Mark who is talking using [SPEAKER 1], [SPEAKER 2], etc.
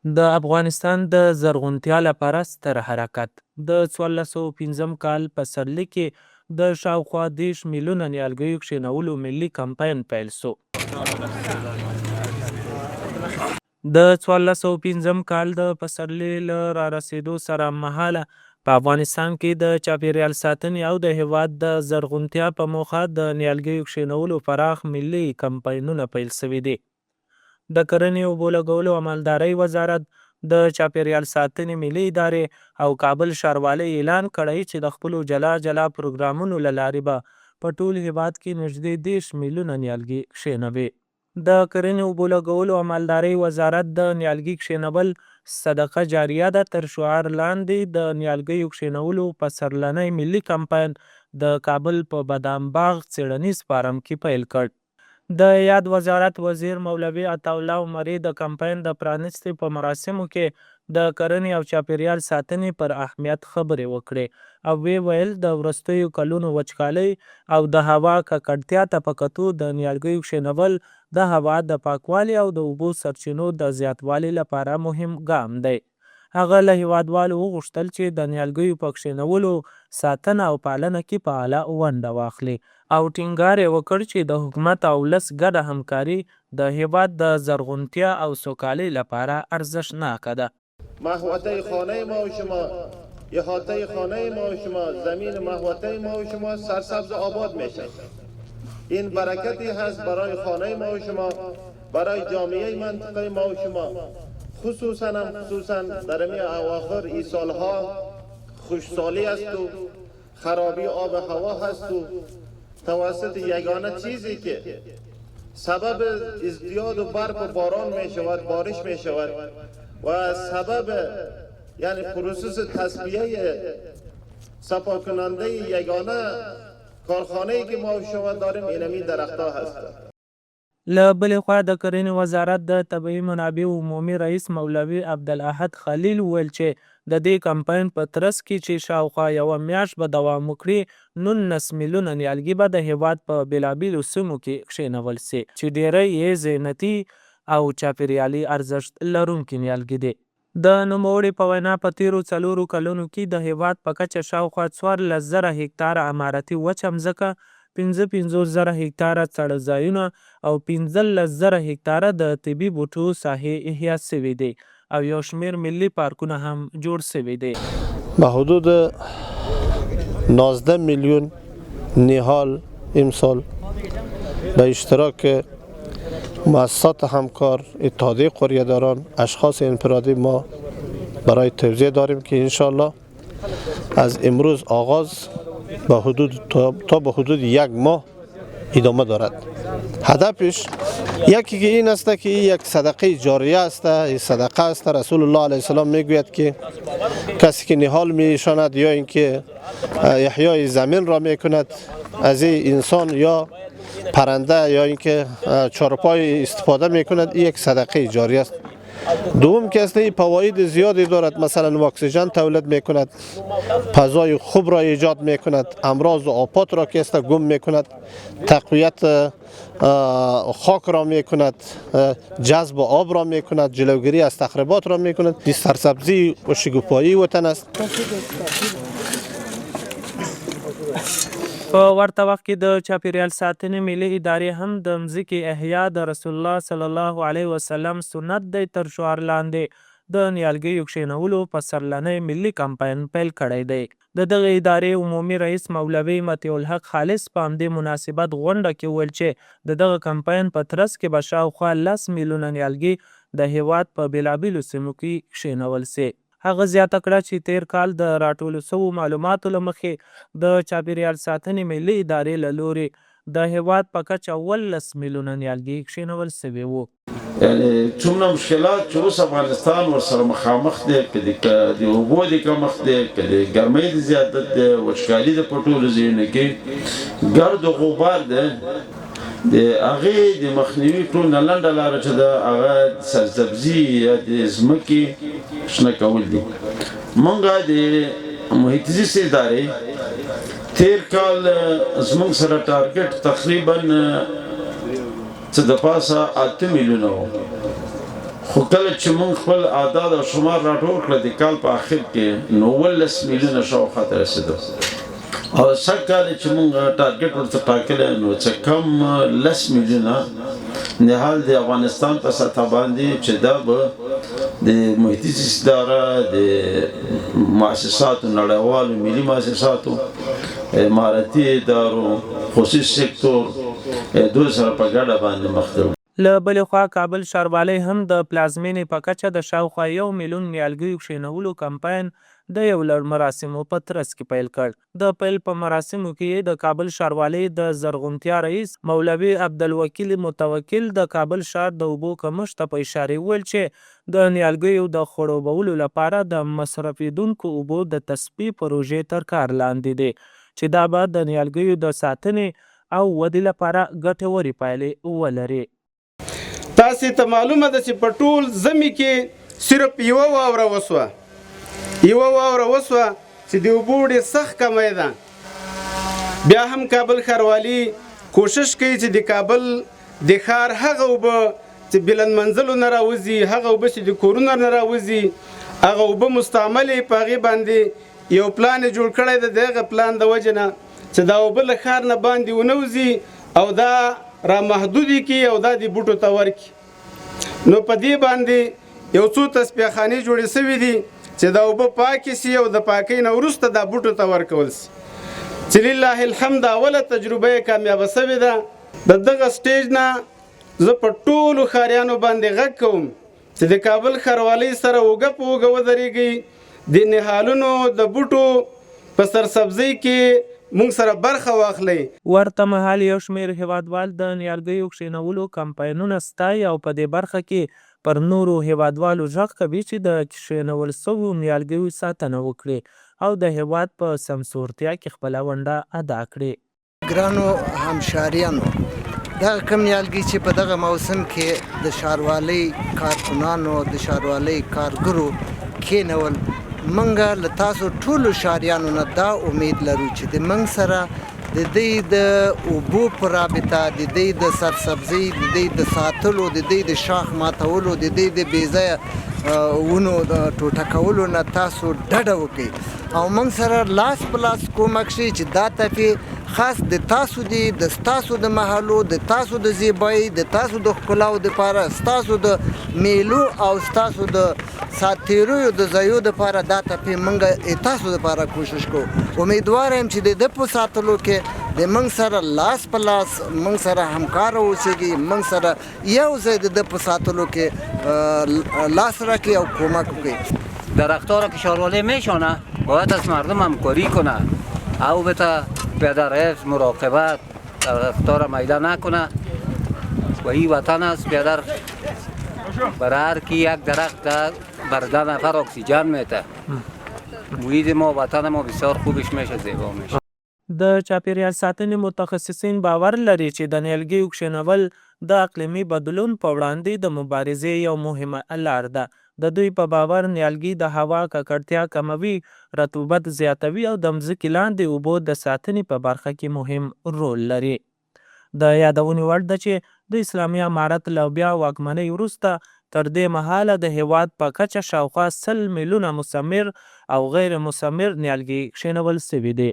[SPEAKER 1] د افغانستان د زرغونتیا لپاره ستر حرکت، د 1405 کال پسرلي کې د شاوخوا 30 میلیونه نیالګیو کښېنولو ملي کمپاین پیل سو. د 1405 کال د پسرلي له رارسېدو سره هممهاله په افغانستان کې د چاپېریال ساتنې او د هېواد د زرغونتیا په موخه د نیالګیو کښېنولو پراخ ملي کمپاینونه پیل سوي دي. د کرنې، اوبولګولو او مالدارۍ وزارت، د چاپېریال ساتنې ملي ادارې او کابل ښاروالۍ اعلان کړی چې د خپلو جلا جلا پروګرامونو له لارې به په ټول هېواد کې نږدې 30 میلیونه نیالګي کښېنوي. د کرنې، اوبولګولو او مالدارۍ وزارت د نیالګي کښېنول صدقه جاریه ده تر شعار لاندې د نیالګیو کښېنولو پسرلنی ملي کمپاین د کابل په بادام باغ څېړنیز فارم کې پیل کړ. د یاد وزارت وزیر مولوي عطاالله عمري د کمپاین د پرانیستې په مراسمو کې د کرنې او چاپېریال ساتنې پر اهمیت خبرې وکړې او ویې ویل، د وروستیو کلونو وچکالۍ او د هوا ککړتیا ته په کتو د نیالګیو کښېنول د هوا د پاکوالي او د اوبو سرچینو د زیاتوالي لپاره مهم ګام دی. هغه له هېوادوالو وغوښتل چې د نیالګیو په کښېنولو، ساتنه او پالنه کې فعاله ونډه واخلي او ټینګار یې وکړ چې د حکومت او ولس ګډه همکاري د هېواد د زرغونتیا او سوکالۍ لپاره ارزښتناکه ده.
[SPEAKER 2] محوطه خانه ما و شما، احاطه خانه ما و شما، زمین محوطه ما و شما سرسبز و آباد میشه. این برکتی هست برای خانه ما و شما، برای جامعه منطقه ما و شما. خصوصا هم خصوصا در امی اواخر ای سالها خشکسالی است و خرابی آب هوا هست و توسط یگانه چیزی که سبب ازدیاد و برف و باران می شود، بارش می شود و سبب یعنی پروسس تصفیه صفا کننده یگانه کارخانه ای که ما و شما داریم اینمی درختها هست.
[SPEAKER 1] له بلې خوا د کرنې وزارت د طبیعي منابعو عمومي رئیس مولوي عبدالاحد خلیل وویل چې د دې کمپاین په ترڅ کې چې شاوخوا یوه میاشت به دوام وکړي، 19 میلیونه نیالګي به د هېواد په بېلابېلو سیمو کې کښېنول سي چې ډېری یې زینتي او چاپېریالي ارزښت لرونکي نیالګي دي. د نوموړي په وینا، په تېرو څلورو کلونو کې د هېواد په کچه شاوخوا 14 زره هکتاره امارتي وچه مځکه، 55 زره هکتاره څړځایونه او 15 زره هکتاره د طبي بوټو ساحې احیا شوې دي او یو شمېر ملي پارکونه هم جوړ شوي دي.
[SPEAKER 3] به حدود 19 میلیون نهال امسال به اشتراک مؤسسات همکار، اتحادیه قریه‌داران، اشخاص انفرادی ما برای توزیع داریم که انشالله از امروز آغاز به حدود تا به حدود یک ماه ادامه دارد. هدفش یکی که این است که یک صدقه جاریه است، این صدقه است. رسول الله علیه السلام میگوید که کسی که نهال میشاند یا اینکه احیای زمین را میکند، از این انسان یا پرنده یا اینکه چارپای استفاده میکند، این یک صدقه جاریه است. دوم که است، این فواید زیادی دارد. مثلا اکسیژن تولید میکند، فضای خوب را ایجاد میکند، امراض و آفات را که است گم میکند، تقویت خاک را میکند، جذب آب را میکند، جلوگیری از تخریبات را میکند. این سرسبزی و شگوفایی وطن است.
[SPEAKER 1] په ورته وخت کې د چاپېریال ساتنې ملي ادارې هم د مځکې احیا د رسول الله صلی الله علیه وسلم سنت دی تر شعار لاندې د نیالګیو کښېنولو پسرلنی ملي کمپاین پیل کړی دی. د دغې ادارې عمومي رئیس مولوي مطیع الحق خالص په همدې مناسبت غونډه کې وویل چې د دغه کمپاین په ترڅ کې به شاوخوا 10 میلیونه نیالګي د هېواد په بېلابېلو سیمو کې کښېنول سي. هغه زیاته کړه چې تېر کال د راټولو سوو معلوماتو له مخې د چاپېریال ساتنې ملي ادارې له لوري د هېواد په کچه 17 میلیونه نیالګي کښېنول سوي وو.
[SPEAKER 4] یعنی څومره مشکلات چې اوس افغانستان ورسره مخامخ دی، که د اوبو د کمښت دی، که د ګرمۍ د زیادت دی، وچکالي د په ټولو ځایونو کې ګرد و غبار دی، د هغې د مخنیوي ټول نه لنډه لاره چې ده، هغه سرسبزي یا د ځمکې شنه کول دي. مونږ د محیط زیست ادارې تیر کال زمونږ سره ټارګټ تقریبا څه د پاسه 8 میلیونه و. خو کله چې موږ خپل اعداد او شمار راټول کړل د کال په اخر کې نو 17 میلیونه شاوخوا ته رسېدو او سږ کال چې موږ ټارګټ ورته ټاکلی نو څه کم لس میلیونه نهال د افغانستان په سطح باندې چې دا به د محیطي اداره د مؤسساتو نړیوالو ملي مؤسساتو امارتي ادارو خصوصي سکتور دوی سره په ګډه باندې مخ ته
[SPEAKER 1] له بلې خوا کابل ښاروالۍ هم د پلازمېنې په کچه د شاوخوا یو میلیون نیالګیو کښېنولو کمپاین د یو لړ مراسمو په ترڅ کې پیل کړ. د پیل په مراسمو کې یې د کابل ښاروالۍ د زرغونتیا رئیس مولوي عبدالوکیل متوکل د کابل ښار د اوبو کمښت ته په اشارې وویل چې د نیالګیو د خړوبولو لپاره د مصرفېدونکو اوبو د تصفیې پروژې تر کار لاندې دي چې دا به د نیالګیو د ساتنې او ودې لپاره ګټورې پایلې ولري.
[SPEAKER 5] تاسې ته معلومه ده چې په ټول زمي کې صرف یوه واوره وسوه، یوه واوره وسوه چې د اوبو ډېر سخت کمی ده. بیا هم کابل ښاروالي کوشش کوي چې د کابل د ښار هغه اوبه چې بلند منزلو نه راوځي، هغه اوبه چې د کورونو نه راوځي، هغه اوبه مستعملې په هغې باندې یو پلان یې جوړ کړی دی، د هغه پلان د وجې نه چې دا اوبه له ښار نه باندې ونه وځي او دا را محدودې کړي او دا دې بوټو ته ورکړي. نو په دې باندې یو څو تصفیه خانې جوړې شوې دي چې دا اوبه پاکې شي او د پاکۍ نه وروسته دا بوټو ته ورکول شي چې لله الحمد اوله تجربه یې کامیابه شوې ده. د دغه سټیج نه زه په ټولو ښاریانو باندې غږ کوم چې د کابل ښاروالۍ سره اوږه په اوږه ودرېږئ، د نهالونو د بوټو په سرسبزۍ کې موږ سره برخه واخلئ.
[SPEAKER 1] ورته مهال یو شمېر هېوادوال د نیالګیو کښېنولو کمپاینونه ستايي او په دې برخه کې پر نورو هېوادوالو ږغ کوي چې د کښېنول شوو نیالګیو ساتنه وکړي او د هېواد په سمسورتیا کې خپله ونډه ادا کړي.
[SPEAKER 6] ګرانو همشاریانو دغه کوم نیالګي چې په دغه موسم کې د ښاروالۍ کارکنانو د ښاروالۍ کارګرو کینول مونږ له تاسو ټولو ښاریانو نه دا امید لرو چې د مونږ سره د دوی د اوبو په رابطه د دوی د سرسبزۍ د دوی د ساتلو د دوی د شاخ ماتولو د دوی د بې ځایه ونو ټوټه کولو نه تاسو ډډه وکړئ او موږ سره لاس په لاس کومک شي چې دا تپې خاص د تاسو دي، د ستاسو د محلو، د تاسو د زیبایي، د تاسو د ښکلاو دپاره، ستاسو د میلو او ستاسو د ساعت تیریو د ځایو دپاره دا تپې موږ تاسو دپاره کوشش کوو. امیدوار یم چې د ده په ساتلو کې د موږ سره لاس په لاس موږ سره همکار اوسیږي، موږ سره یو ځای د ده په ساتلو کې لاس راکړي او کومک وکړي.
[SPEAKER 7] درختها را که شاروالی میشانه باید از مردم همکاری کنه او بتا بیادر حفظ مراقبت درختها را میده نکنه و این وطن است بیادر بر هر کی یک درخت بر ده نفر اکسیژن میته محیط ما وطن ما بسیار خوبش میشه زیبا میشه.
[SPEAKER 1] د چاپېریال ساتنې متخصصین باور لري چې د نیالګیو کښېنول د اقلیمي بدلون په وړاندې د مبارزې یو مهمه لار ده. د دوی په باور، نیالګي د هوا ککړتیا کموي، رطوبت زیاتوي او د مځکې لاندې اوبو د ساتنې په برخه کې مهم رول لري. د یادونې وړ ده چې د اسلامي امارت له بیا واکمنۍ وروسته تر دې مهاله د هېواد په کچه شاوخوا 100 میلیونه مثمر او غیر مثمر نیالګي کښېنول شوي دي.